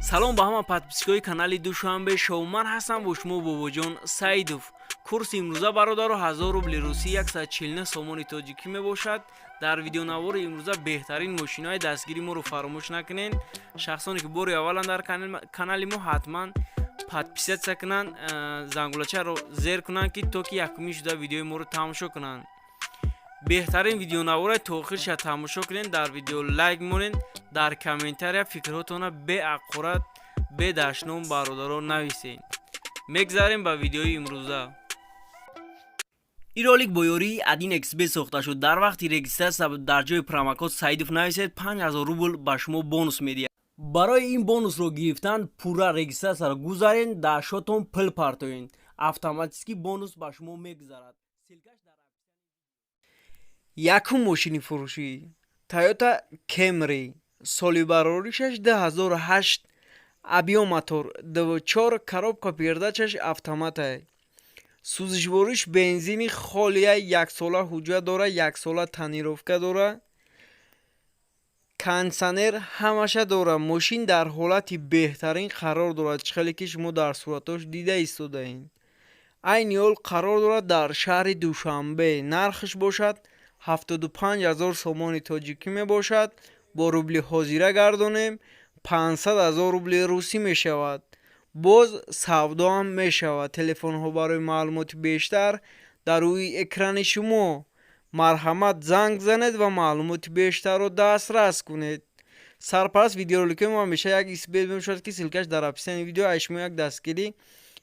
Салом ба ҳама подписчикои канали Душанбе Шоу. Ман ҳастам бо шумо Бобоҷон Саидов. Курси имрӯза, бародаро, 1000 рубли русӣ 149 сомони тоҷикӣ мебошад. Дар видеонавори имрӯза беҳтарин мошинаҳои дастгири моро фаромӯш накунед. Шахсоне ки бори аввалан дар канали мо, ҳатман подписаться кунанд, зангулачаро зер кунанд, ки то ки якумин шуда видеои моро тамошо кунанд. Беҳтарин видеонавора то охирша тамошо кунед. Дар видео лайк монед, дар комментария фикрҳотона беаққурат, бедашном, бародаро, нависед. Мегзарем ба видеои имрӯза. Ин ролик бо ёрии 1xBet сохта шуд. Дар вақти регистрация дар ҷои промокод Саидов нависед, 5000 рубл ба шумо бонус медиҳад. Барои ин бонусро гирифтан пурра регистрацияро гузарен, дар счётон пул партоен, автоматически бонус ба шумо мегузарад. Якум мошини фурӯшӣ: Тойота Кемри, соли бароришаш 2008, объём мотор 24, коробка передачаш автоматай, сӯзишвориш бензини холия, яксола ҳуҷҷат дора, яксола тонировка дора, кондитсионер ҳамаша дора. Мошин дар ҳолати беҳтарин қарор дорад, чӣ хеле ки шумо дар суратҳош дида истодаед. Айни ҳол қарор дорад дар шаҳри Душанбе. Нархаш бошад 75 000 сомони тоҷикӣ мебошад. Бо рубли ҳозира гардонем, 500 000 рубли русӣ мешавад. Боз савдоам мешавад. Телефонҳо барои маълумоти бештар дар рӯи экрани шумо. Марҳамат, занг занед ва маълумоти бештарро дастрас кунед. Сарпараст видеороликҳои мо ҳамеша 1xBet мебошад, ки ссылкаш дар описании видео. Ай шумо як дастгирӣ,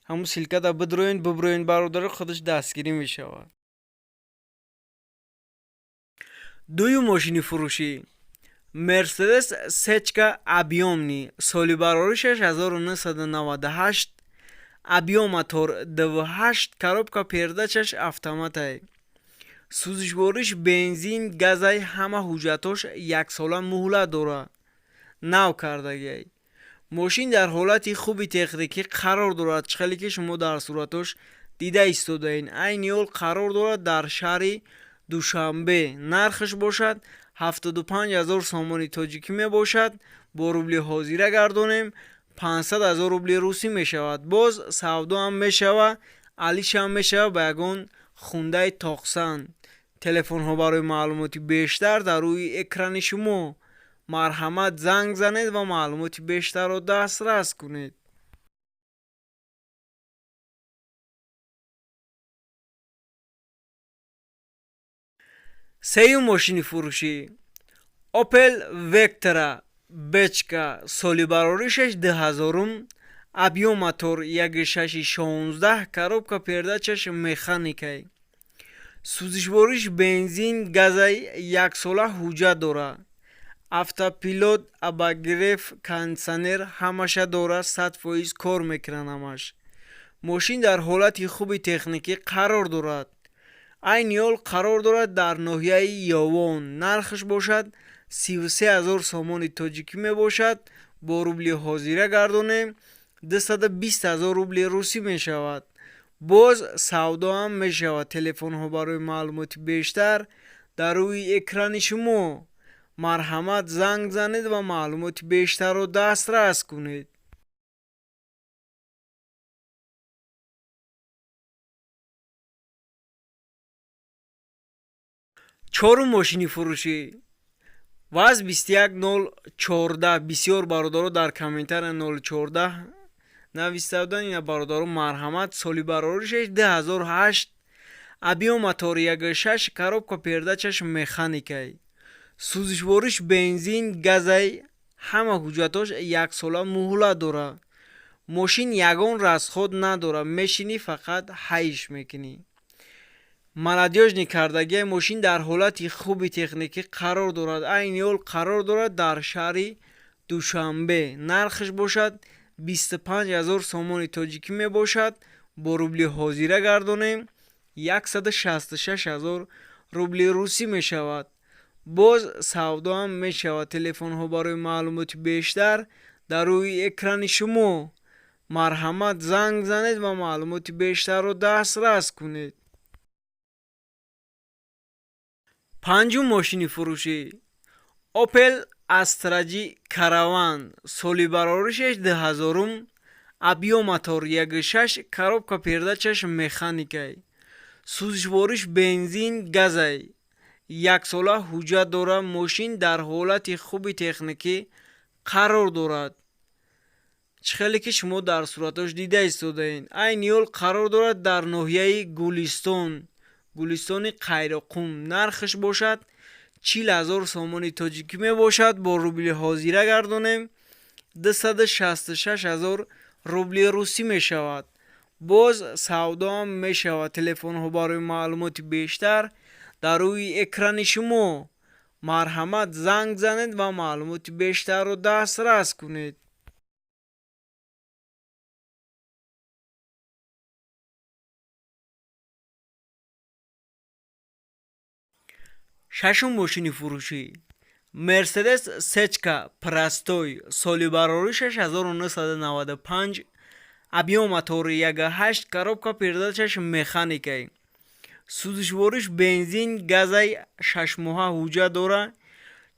ҳамун ссылкада бидроен, биброен, бародаро, худаш дастгирӣ мешавад. Дуюм мошини фурӯшӣ: Мерседес сечка объёмный, соли бароришаш 1998, объём мотор 28, коробка передачаш автоматай, сӯзишвориш бензин, газай, ҳама ҳуҷҷатҳош яксола муҳлат дорад, нав кардагиай. Мошин дар ҳолати хуби техникӣ қарор дорад, чӣ хеле ки шумо дар суратҳош дида истодаед. Айни ҳол қарор дорад дар шаҳри Душанбе. Нархаш бошад 75 000 сомони тоҷикӣ мебошад. Бо рубли ҳозира гардонем, 500 000 рубли русӣ мешавад. Боз савдоам мешава, алишам мешава ба ягон хундаи тоқсан. Телефонҳо барои маълумоти бештар дар рӯи экрани шумо. Марҳамат, занг занед ва маълумоти бештарро дастрас кунед. Сеюм мошини фурӯшӣ: Опел Вектра бечка, соли бароришаш 2000-ум, объём мотор 1,6 16, коробка передачаш механикай, сӯзишвориш бензин, газай, яксола ҳуҷҷат дорад, автопилот, обогрев, кондитсионер ҳамаша дора, 100% кор мекунад ҳамаш. Мошин дар ҳолати хуби техникӣ қарор дорад. Айни ҳол қарор дорад дар ноҳияи Ёвон. Нархаш бошад 33 000 сомони тоҷикӣ мебошад. Бо рубли ҳозира гардонем, 220 000 рубли русӣ мешавад. Боз савдоам мешавад. Телефонҳо барои маълумоти бештар дар рӯи экрани шумо. Марҳамат, занг занед ва маълумоти бештарро дастрас кунед. Чорум мошини фурӯшӣ: ВАЗ 21014. Бисёр бародаро дар комментария 014 нависта буданд. Ина, бародаро, марҳамат. Соли бароришаш 2008, объём мотор 1,6, коробка передачаш механикай, сӯзишвориш бензин, газай, ҳама ҳуҷҷатҳош яксола муҳлат дорад. Мошин ягон расход надорад, мешинӣ, фақат ҳайш мекунӣ. Молодёжный кардагиай. Мошин дар ҳолати хуби техникӣ қарор дорад. Айни ҳол қарор дорад дар шаҳри Душанбе. Нархаш бошад 25 000 сомони тоҷикӣ мебошад. Бо рубли ҳозира гардонем, 166 000 рубли русӣ мешавад. Боз савдоам мешавад. Телефонҳо барои маълумоти бештар дар рӯи экрани шумо. Марҳамат, занг занед ва маълумоти бештарро дастрас кунед. Панҷум мошини фурӯшӣ: Опел. Astra J Caravan соли бароришаш 2000, объём мотор 1,6, коробка передачаш механикай. Сӯзишвориш бензин, газай. Яксола ҳуҷҷат дорад. Мошин дар ҳолати хуби техникӣ қарор дорад. Чӣ хеле ки шумо дар суратҳош дида истодаед. Айни ҳол қарор дорад дар ноҳияи Гулистон, Гулистони Қайроққум. Нархаш бошад 40 000 сомони тоҷикӣ мебошад. Бо рубли ҳозира гардонем, 266 000 рубли русӣ мешавад. Боз савдоам мешавад. Телефонҳо барои маълумоти бештар дар рӯи экрани шумо. Марҳамат, занг занед ва маълумоти бештарро дастрас кунед. Шашум мошини фурӯшӣ: Мерседес Сечка простой, соли бароришаш 1995, объём мотори 1,8, коробка передачаш механикай. Сӯзишвориш бензин, газай. 6 моҳа ҳуҷҷат дорад.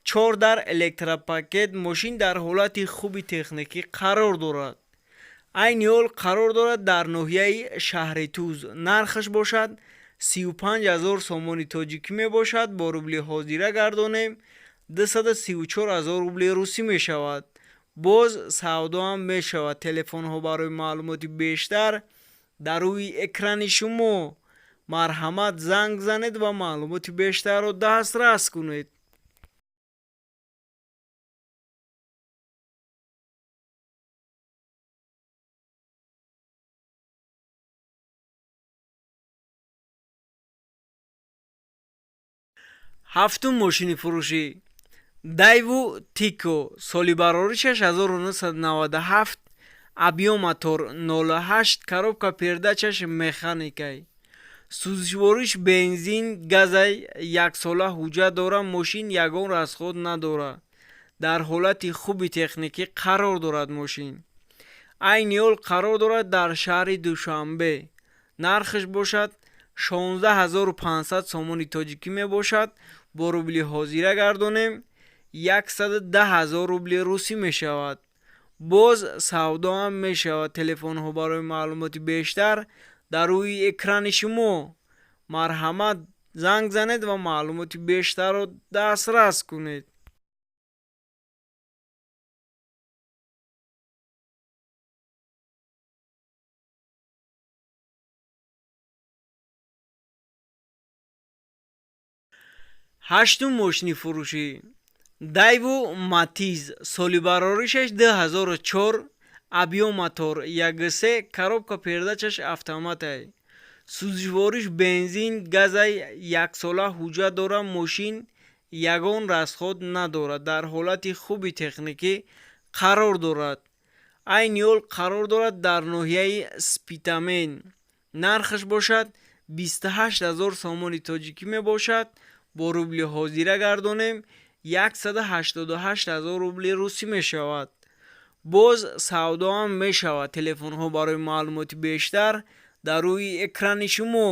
Чор дар электропакет. Мошин дар ҳолати хуби техникӣ қарор дорад. Айни ҳол қарор дорад дар ноҳияи Шаҳри Туз. Нархаш бошад 35 000 сомони тоҷикӣ мебошад. Бо рубли ҳозира гардонем, 234 000 рубли русӣ мешавад. Боз савдоам мешавад. Телефонҳо барои маълумоти бештар дар рӯи экрани шумо. Марҳамат, занг занед ва маълумоти бештарро дастрас кунед. Ҳафтум мошини фурӯшӣ: Дайву Тико, соли бароришаш 1997, объём мотор 08, коробка передачаш механикай. Сӯзишвориш бензин, газай. Яксола ҳуҷҷат дорад. Мошин ягон расход надорад. Дар ҳолати хуби техникӣ қарор дорад. Мошин айни ҳол қарор дорад дар шаҳри Душанбе. Нархаш бошад 16 500 сомони тоҷикӣ мебошад. Бо рубли ҳозира гардонем, 110 000 рубли русӣ мешавад. Боз савдоам мешавад. Телефонҳо барои маълумоти бештар дар рӯи экрани шумо. Марҳамат, занг занед ва маълумоти бештарро дастрас кунед. Ҳаштум мошини фурӯшӣ: Дайву Матиз, соли бароришаш 2004, объём мотор 1,3, коробка передачаш автоматай. Сӯзишвориш бензин, газай. Яксола ҳуҷҷат дорад. Мошин ягон расход надорад. Дар ҳолати хуби техникӣ қарор дорад. Айни ҳол қарор дорад дар ноҳияи Спитамен. Нархаш бошад 28 000 сомони тоҷикӣ мебошад. Бо рубли ҳозира гардонем, 188 000 рубли русӣ мешавад. Боз савдоам мешавад. Телефонҳо барои маълумоти бештар дар рӯи экрани шумо.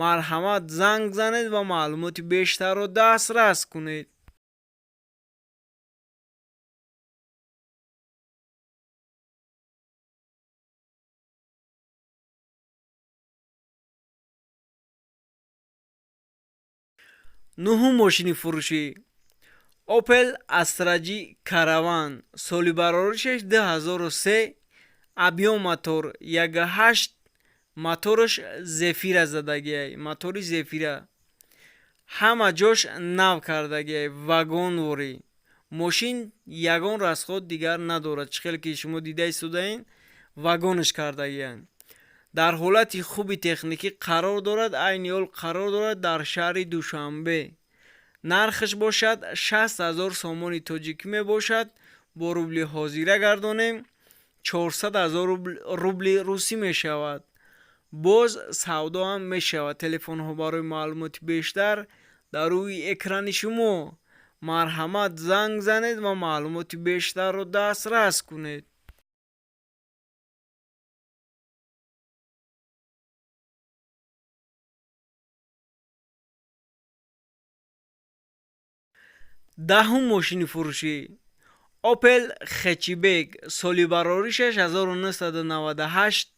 Марҳамат, занг занед ва маълумоти бештарро дастрас кунед. Нуҳум мошини фурӯшӣ: Opel Astra J Caravan, соли бароришаш 2003, объём мотор 1,8, мотораш Зефира задагиай, мотори Зефира. Ҳама ҷош нав кардагиай, вагонворӣ. Мошин ягон расход дигар надорад. Чӣ хеле ки шумо дида истодаед, вагонаш кардагианд. Дар ҳолати хуби техникӣ қарор дорад. Айни ҳол қарор дорад дар шаҳри Душанбе. Нархаш бошад 60 000 сомони тоҷикӣ мебошад. Бо рубли ҳозира гардонем, 400 000 рубли русӣ мешавад. Боз савдоам мешавад. Телефонҳо барои маълумоти бештар дар рӯи экрани шумо. Марҳамат, занг занед ва маълумоти бештарро дастрас кунед. Даҳум мошини фурӯшӣ: Опел Хэтчбек, соли бароришаш 1998,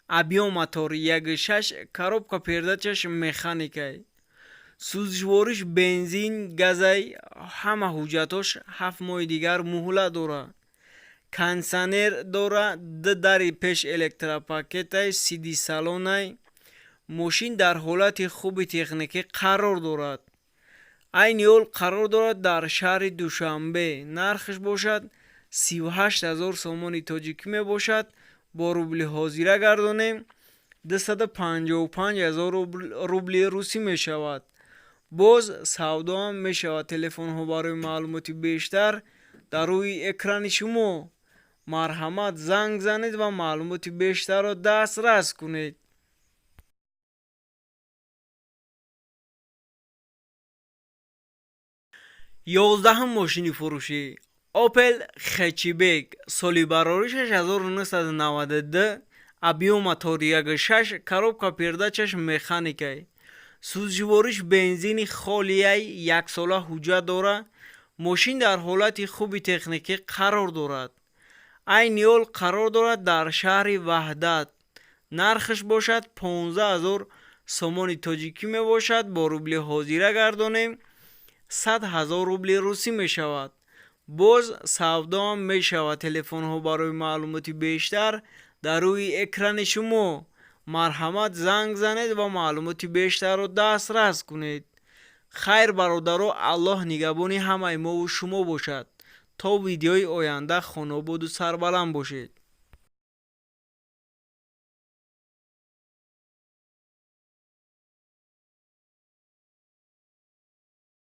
объём мотор 1,6, коробка передачаш механикай, сӯзишвориш бензин, газай, ҳама ҳуҷҷатош 7 моҳи дигар муҳлат дорад. Кондитсионер дора, ду дари пеш электропакетай, сиди салонай. Мошин дар ҳолати хуби техникӣ қарор дорад. Айни ҳол қарор дорад дар шаҳри Душанбе. Нархаш бошад 38 000 сомони тоҷикӣ мебошад. Бо рубли ҳозира гардонем, 255 000 рубли русӣ мешавад. Боз савдоам мешавад. Телефонҳо барои маълумоти бештар дар рӯи экрани шумо. Марҳамат, занг занед ва маълумоти бештарро дастрас кунед. 11-ум мошини фурӯшӣ: Опел Хэтчбек, соли бароришаш 1992, объём мотор 1,6, коробка передачаш механикай, сӯзишвориш бензини холияй, яксола ҳуҷҷат дорад. Мошин дар ҳолати хуби техникӣ қарор дорад. Айни ҳол қарор дорад дар шаҳри Ваҳдат. Нархаш бошад 15 000 сомони тоҷикӣ мебошад. Бо рубли ҳозира гардонем, 100 000 рубли русӣ мешавад. Боз савдоам мешавад. Телефонҳо барои маълумоти бештар дар рӯи экрани шумо. Марҳамат, занг занед ва маълумоти бештарро дастрас кунед. Хайр, бародаро, Аллоҳ нигаҳбони ҳамаи мову шумо бошад. То видеои оянда хонободу сарбаланд бошед.